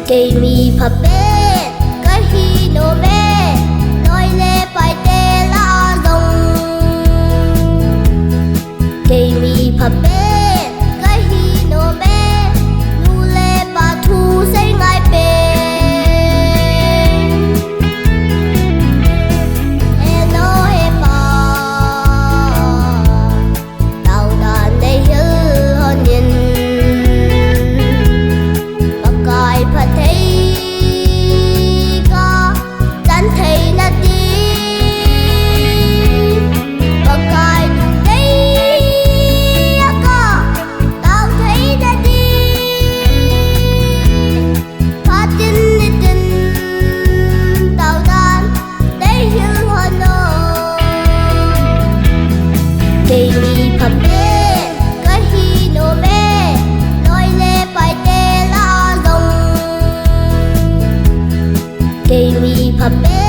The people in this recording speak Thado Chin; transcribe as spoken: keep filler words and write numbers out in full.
Kei mi phapen kahi nom e, loi le paite lah a jong. Kei mi phapen kahi nom e, nu le pa thu sei ngai pen. He nu he pa, tao dan nei hil hon in. Pakai phatthei kachan theina ding, Pakai lungdei a katao theina ding, phat in nit in tao dan nei hil hon o. Kei mi phapen kahi nom e, loi le paite lah a jong. Kei mi phapen